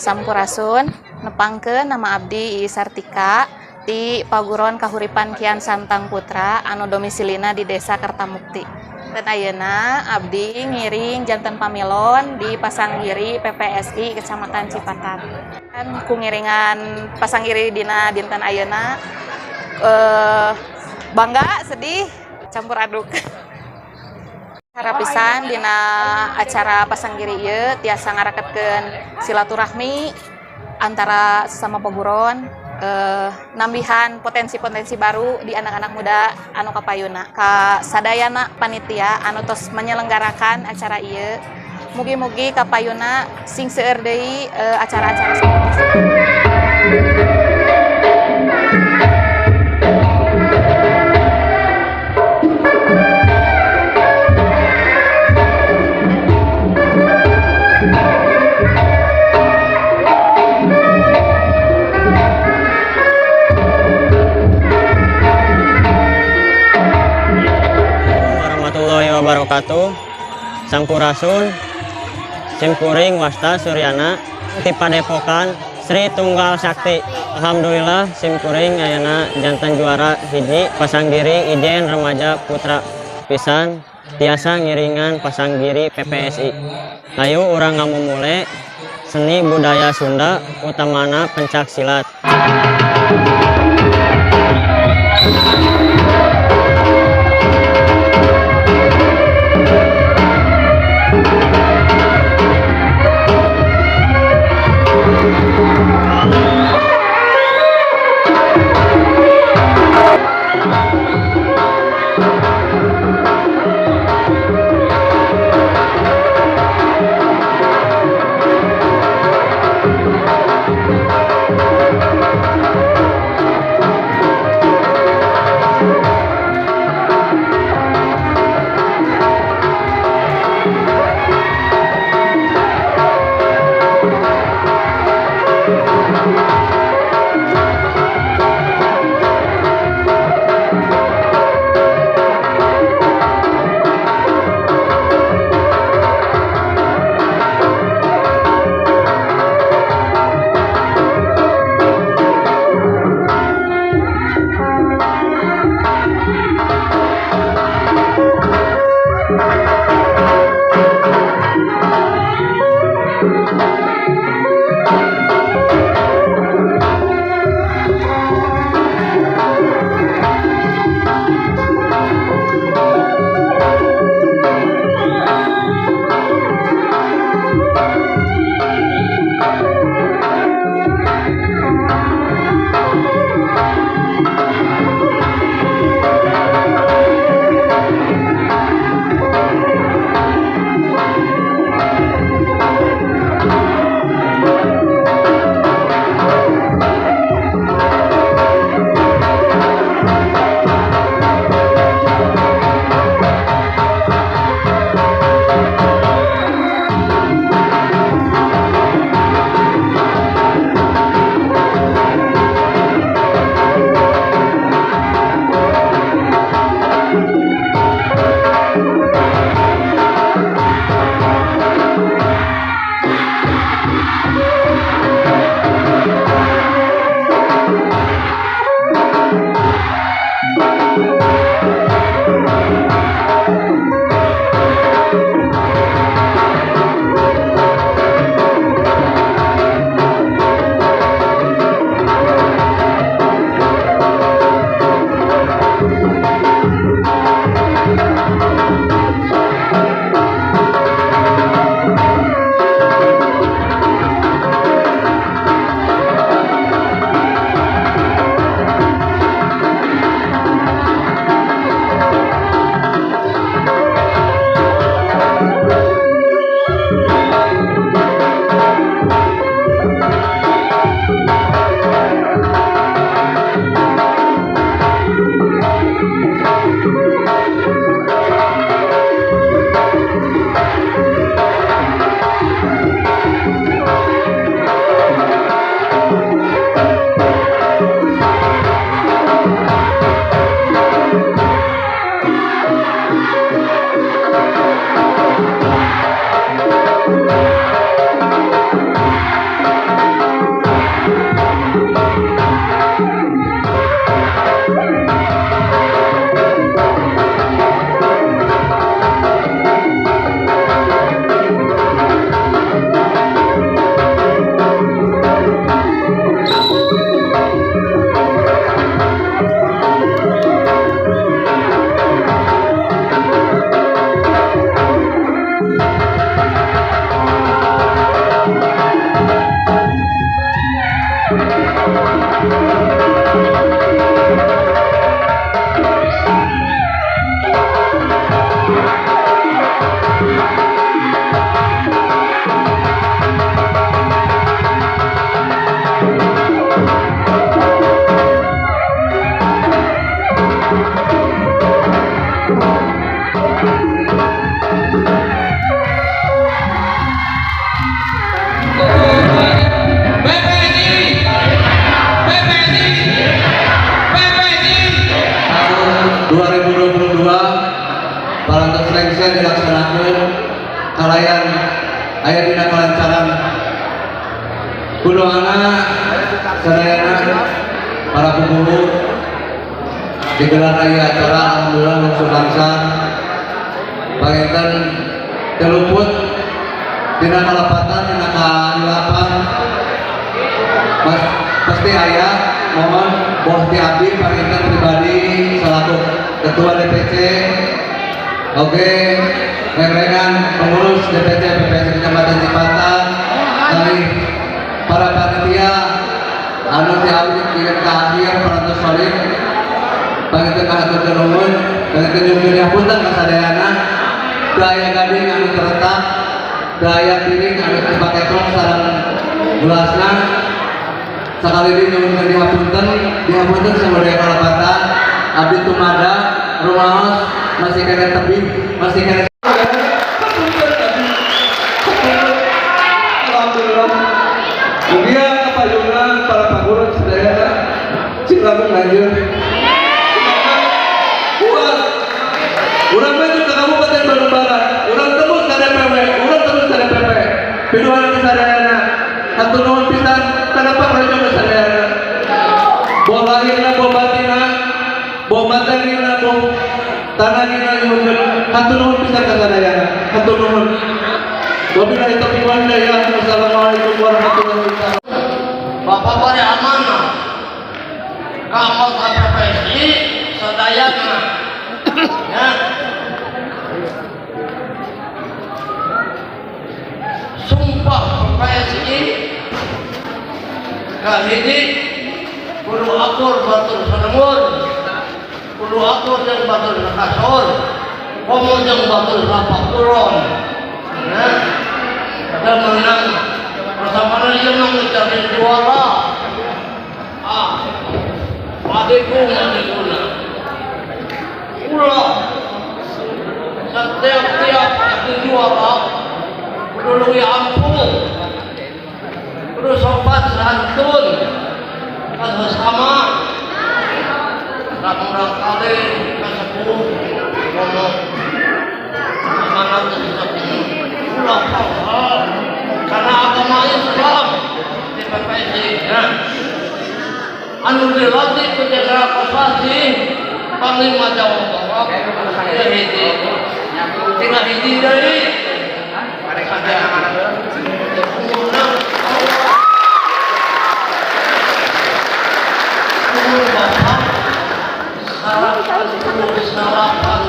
Sampurasun, nepangkeun nama abdi Iis Sartika di Paguron Kahuripan Kian Santang Putra anu domisilina di Desa Kertamukti. Dan ayeuna abdi ngiring janten pamilon di Pasanggiri PPSI Kecamatan Cipatat. Kan ku ngiringan Pasanggiri dina dinten ayeuna bangga, sedih, campur aduk. Harapisan dina acara Pasanggiri ieu tiasa ngaraketkeun silaturahmi antara sesama paguron, nambihan potensi-potensi baru di anak-anak muda anu kapayuna. Ka sadayana panitia anu tos menyelenggarakan acara ieu, mugi-mugi kapayuna sing seueur deui acara-acara sapertos. Warahmatullahi wabarakatuh. Sampurasun, simkuring wasta Suryana ti Padepokan Sri Tunggal Sakti. Alhamdulillah simkuring ayeuna janten juara hiji Pasanggiri Ijen Remaja Putra pisan tiasa ngiringan Pasanggiri PPSI. Ayo urang ngamumule seni budaya Sunda utamana pencak silat. Mangga sadayana para pemburu digelar lagi acara, alhamdulillah langsung langsar. Panginten teu luput tina kalepatan, tina kailapan. Mas, pasti aya mohon boh ti abdi panginten pribadi selaku ketua DPC, oke, reng-rengan pengurus DPC PPSI Kecamatan Cipatat, dari para panitia anu ti awit ka akhir parantos solid, panginten kahaturkeun nuhun. Panginten nyungkeun hapunten ka sadayana, teu aya gading anu teretak, teu aya piring anu teu paketrong sareng gelasna. Sakali deui nyuhunkeun dihapunten, dihapunten sabudaya kalepatan. Abdi tumada rumaos masih keneh tebih, masih keneh. Alhamdulillah. Mugia kapayungan para paguron sadayana cing langkung lanjut. Kuat. Urang maju ke Kabupaten Bandung Barat, urang tembus ke DPW, urang tembus ke DPP. Piduhan ke sadayana. Hatur nuhun pisan kana pangrojo ke sadayana. Boh lahirna, boh batinna, boh materina, boh tanagina, nyuhunkeun hatur nuhun pisan ka sadayana. Hatur nuhun. Wabillahi taufiq wal hidayah. Wassalamualaikum warahmatullahi wabarakatuh. Bapak bari amanah ka anggota PPSI sadayana ya. Sumpah PPSI kahiji, kudu akur batur salembur, kudu akur jeung batur sakasur, komo jeung batur sapakuron ya. Ada menang persamaan ieu mah mencari juara. Ah, adikku, adikuna, ulah setiap tiap juara kudu leuwih ampuh, kudu sopan santun ka sesama, ka murangkalih, ka sepuh, komo amanat sesepuh. Ulah poho karena agama Islam di PPSI ya. Anu dilatih ku Jenderal Kosasi, Panglima Jawa Barat ya, hiji tinggal hiji deui ada umurna umur bapak sarapan, sarapan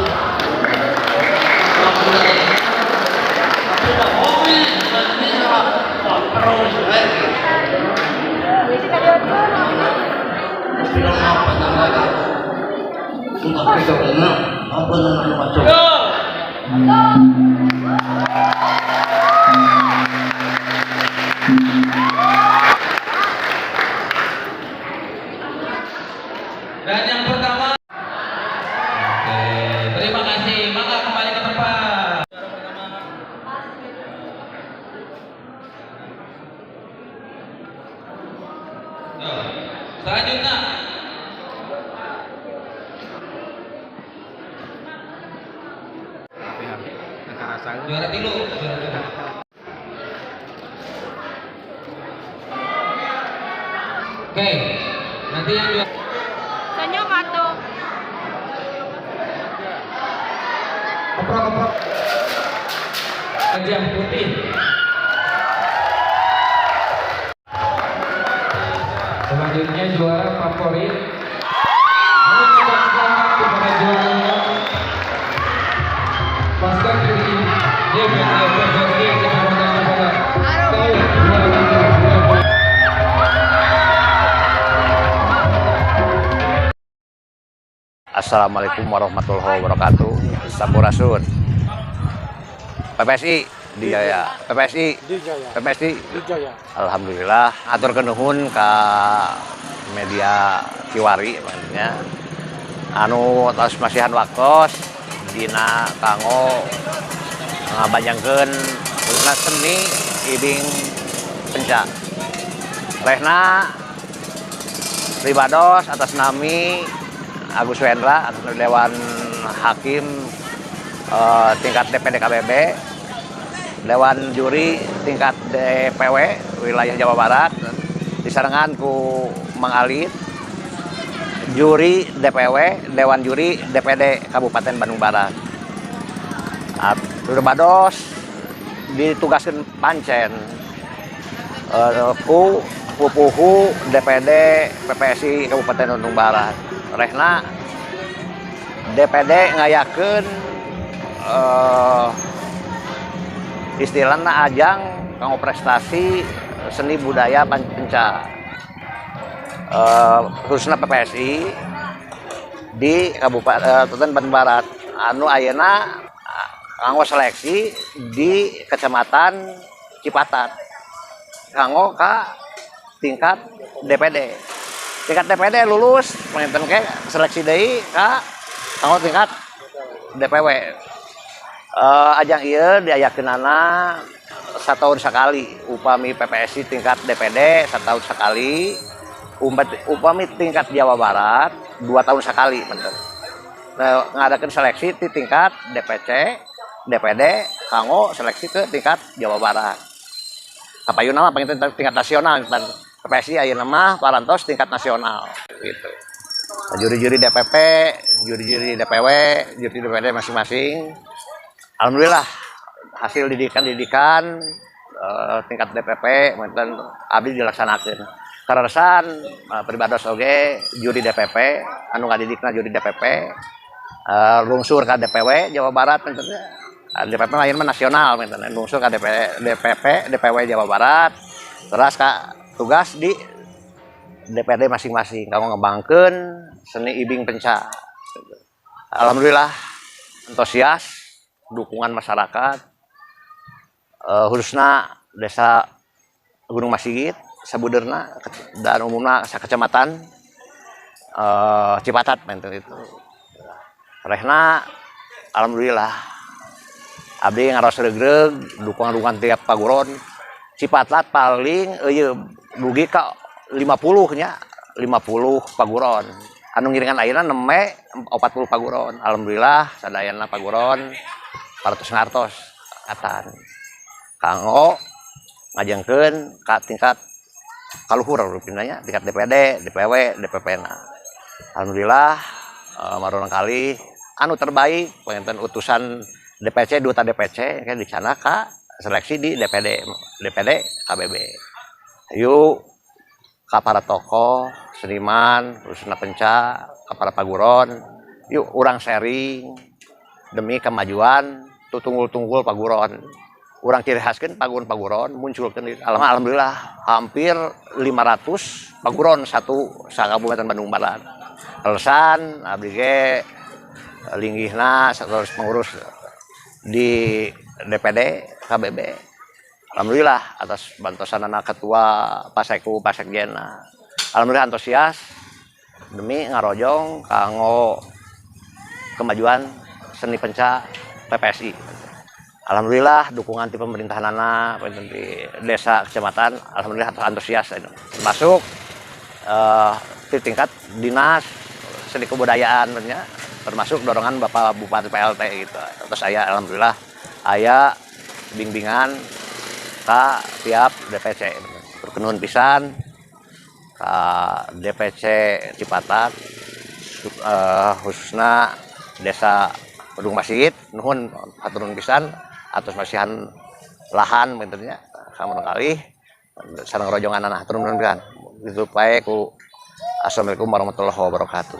tapi udah hobi bisa terus eh. Bilang apa lagi? Sumpah kita benar, apa namanya masuk? Dan yang pertama, oke, terima kasih. Maka kembali ke tempat. Tuh. Selanjutnya, juara tilu, juara tilu. Oke, nanti yang juara. Senyum atuh. Keprok, keprok. Gajah putih. Selanjutnya juara favorit. Mengucapkan selamat kepada juaranya, Pasca Kiri DPC PPSI Kecamatan Cipatat tahun 2020. Assalamualaikum warahmatullahi wabarakatuh. Sampurasun. PPSI Dijaya. PPSI PPSI. Alhamdulillah hatur nuhun ka media Kiwari maksudnya anu tos masihan waktos dina kanggo ngabanjangkeun khususna seni ibing penca. Rehna pribados atas nami Agus Wendra atas Dewan Hakim tingkat DPD KBB, Dewan Juri tingkat DPW wilayah Jawa Barat. Disarengan ku Mang Alit, juri DPW, Dewan Juri DPD Kabupaten Bandung Barat. Rupados ditugaskan pancen ku pupuhu DPD PPSI Kabupaten Bandung Barat. Rehna DPD ngayakeun istilahna ajang kanggo prestasi seni budaya penca, khususnya PPSI di Kabupaten Bandung Barat anu ayeuna kanggo seleksi di Kecamatan Cipatat kanggo ka tingkat DPD. Tingkat DPD lulus, panginten ke seleksi deui ka kanggo tingkat DPW. Ajang ieu diayakeunana satahun sekali. Upami PPSI tingkat DPD setahun sekali, upami tingkat Jawa Barat 2 tahun sekali bener. Nah, ngadakan seleksi di tingkat DPC, DPD kanggo seleksi ke tingkat Jawa Barat. Kapayuna mah panginten tingkat nasional. PPSI ayeuna mah parantos tingkat nasional gitu. Nah, juri-juri DPP, juri-juri DPW, juri DPD masing-masing. Alhamdulillah hasil didikan-didikan tingkat DPP mantan abdi dilaksanakeun. Kaleresan pribados oge juri DPP anu ngadidikna juri DPP lungsur ka DPW Jawa Barat panginten. DPP lain mah nasional panginten, lungsur ka DP, DPP DPW Jawa Barat, terus ka tugas di DPD masing-masing kanggo ngembangkeun seni ibing penca. Alhamdulillah antusias dukungan masyarakat, khususnya Desa Gunung Masigit sabudeurna dan umumna sakecamatan Cipatat panginten itu. Rehna alhamdulillah abdi ngaros regreg dukungan-dukungan tiap paguron Cipatat paling euy dugi ka 50 nya, 50 paguron anu ngiringan. Ayeuna nembe 40 paguron. Alhamdulillah sadayana paguron parantos ngartos atan kanggo ngajengkeun ka tingkat kaluhur rupina nya, tingkat DPD, DPW, DPP na. Alhamdulillah murangkalih anu terbaik panginten utusan DPC, duta DPC kan dicandak ka seleksi di DPD, DPD KBB. Yuk ka para tokoh seniman khususnya penca, ka para paguron, yuk urang sharing demi kemajuan tutunggul-tunggul paguron. Urang ciri khaskeun paguron-paguron munculkeun. Alhamdulillah hampir 500 paguron satu sa Kabupaten Bandung Barat. Kaleresan abdi ge linggihna terus pengurus di DPD KBB. Alhamdulillah atas bantosan anak ketua Paseku Pasekjena, alhamdulillah antusias demi ngarojong kanggo kemajuan seni penca PPSI. Alhamdulillah dukungan di pemerintahan anak di desa kecamatan alhamdulillah antusias, termasuk di tingkat dinas seni kebudayaan ya, termasuk dorongan Bapak Bupati PLT gitu. Terus saya alhamdulillah aya bimbingan ke tiap DPC. Berkenuhun pisan ke DPC Cipatat, khususnya Desa Gunung Masigit, nuhun hatur nuhun pisan atas masihan lahan nya kamu kali sareng rojongan anak. Hatur nuhun pisan. Gitu pae ku. Assalamualaikum warahmatullahi wabarakatuh.